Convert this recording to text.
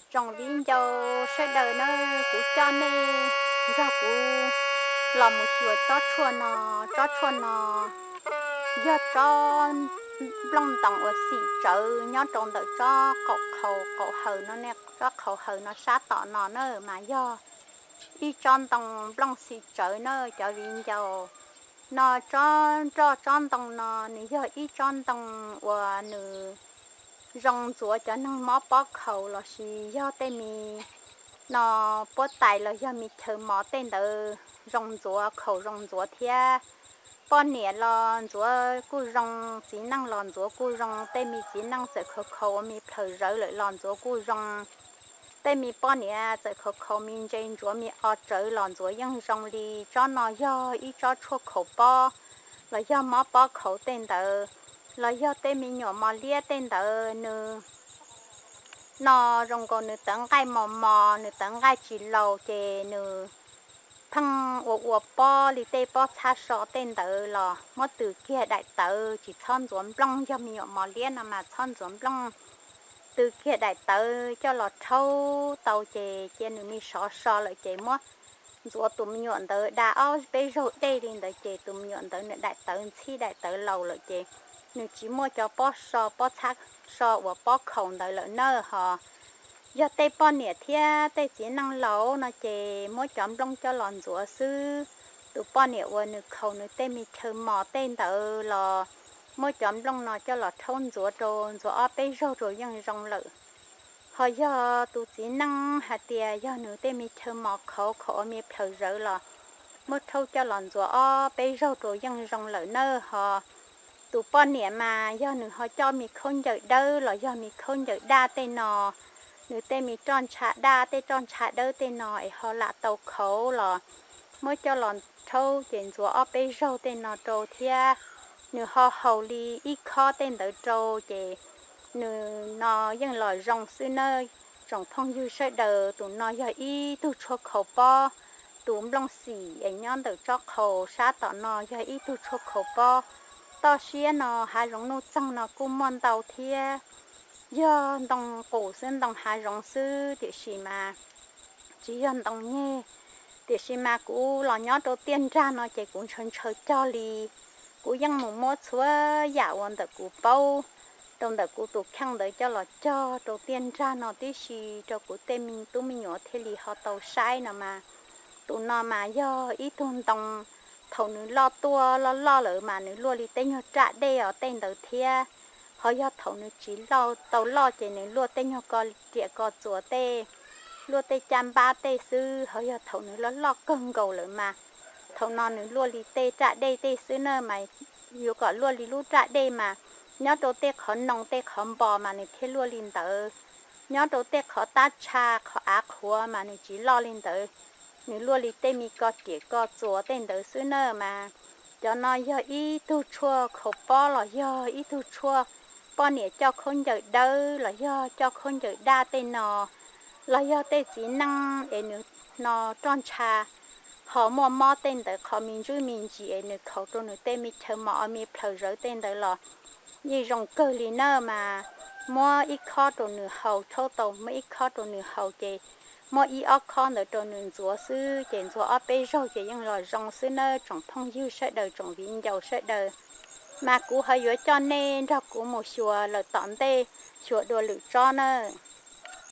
Tsoom viv ncaus sawv daws na, kuv coj nej nrog kuv los mus xyuas tsob tshuaj no. Tsob tshuaj no yog tsob nplooj ntoos uas xim tsawv nyob rau ntawm tsob qaum qhaus, qaum hawm no ne, tsob qhaus hawm no sab tom no na mas yog ib tsob ntoo nplooj xim tsawv na cov viv ncaus. No tsob nroj tsob ntoo no nws yog ib tsob ntoo uas nws zoo ntxuav cov neeg mob pob khaus los sis yog tej me no puab tais los yog me chaw mos tej ntawd zoo ntxuav khaus zoo ntxuav thiab. Poj niam los ntxuav kuj zoo, txiv neej los ntxuav kuj zoo, tej me txiv neej txawm khaus khaus ua me plhaws zawv lawm los ntxuav kuj zoo. Tej me poj niam txawm khaus khaus me ntse ntsuav me o tsawv los ntxuav yeej zoo li. Tsob no yog ib tsob tshuaj khaus pob los yog mob pob khaus tej ntawd, los yog tej me nyuam mos liab tej ntawd nws no zoo nkaus nws tawv nqaij mos mos, nws tawv nqaij tsis laus ces nws pheej ua ua pob li tej pob txhab so tej ntawd los muab tws kiag daim tawv, tsis txhob ntxuav nplooj. Yog me nyuam mos liab no mas txhob ntxuav nplooj, tws kiag daim tawv coj los rhaub tau ces cia nws me sov so lawm ces muab ntxuav tus me nyuam ntawd da ob peb zaug dej li ntawd ces tus me nyuam ntawd nws daim tawv ntxhib daim tawv laus lawm ces nws tsis muaj cov pob so pob txhab so uas pob khaus ntawd lawm na. Ho yog tej poj niam thiab tej txiv neej laus no ces muab cov nplooj coj los ntxuav xwb. Tus poj niam uas nws khaus nws tej me chaw mos tej ntawd los muab cov nplooj no coj los rhaub ntxuav rau, ntxuav ob peb zaug rau yeej zoo lawm. Ho yog tus txiv neej hais tias yog nws tej me chaw mos khaus khaus ua me plhaws zawv los muab rhaub coj los ntxuav ob peb zaug rau yeej zoo lawm na. Ho tus poj niam mas yog nws ho coj me khaub ncaws dawb los yog me khaub ncaws daj tej no, nws tej me roj ntsha daj tej roj ntsha dawb tej no es ho lam tau khaus los muab coj los rhaub ces ntxuav ob peb zaug tej no rau thiab. Nws ho haus li ib khob tej ntawd rau ces nws no yeej los zoo xwb nawb. Tsoom phooj ywg sawv daws, tus no yog ib tug tshuaj khaus pob, tus nplooj xim es nyob ntawm tsob qhaus sab tom no yog ib tug tshuaj khaus pob. Toj siab no hav zoov nuj txeeg no kuj muaj ntau thiab. Yog ntoo qus xwb, ntoo hav zoov xwb tiam sis mas tsis yog ntoo nyeg. Tiam sis mas kuv los nyob rau tiaj nrag no ces kuv ntshaw ntshaw cog li. Kuv yeej mus muab txhua yam uas ntawm kuv paub rau ntawm kuv tus kheej ntawd coj los cog rau tiaj nrag no tib si rau kuv tej me tub me nyuam thiaj li ho tau saib no mas. Tus no mas yog ib tug ntoo, thaum nws loj tuaj loj loj lawm mas nws luaj li tej nyuag raj dej os tej ntawd thiab. Ho yog thaum nws tsis loj tau loj ces nws luaj tej nyuag ko riam ko txuas tej, luaj tej caj npab tej xwb. Ho yog thaum nws loj loj kawg nkaus lawm mas thaum no nws luaj li tej raj dej tej xwb na mas. Yuav kom luaj li lub raj dej mas nyob rau tej qhov noo tej qhov npo mas nws thiaj luaj li ntawd. Nyob rau tej qhov tab tsha qhov av qhuav mas nws tsis loj li ntawd, nws luaj li tej me ko riam ko txuas tej ntawd xwb na mas. Cov no yog ib tug tshuaj khaus pob los yog ib tug tshuaj poj niam coj khaub ncaws dawb los yog coj khaub ncaws daj tej no, los yog tej txiv neej es nws no roj ntsha ho muaj mob tej ntawd qhov me ntsuj me ntsis es nws khaus rau nws tej me chaw mos o me plhaws zawv tej ntawd los yeej zoo kawg li na mas. Muab ib khob rau nws haus, rhaub tau muab ib khob rau nws haus ces muab ib ob khob ntawd rau nws ntxuav xwb ces ntxuav ob peb zaug ces yeej los zoo xwb nawb tsoom phooj ywg sawv daws tsoom viv ncaus sawv daws. Mas kuv ho yuav coj nej nrog kuv mus xyuas lawm tom ntej, xyuas dua lwm tsob na.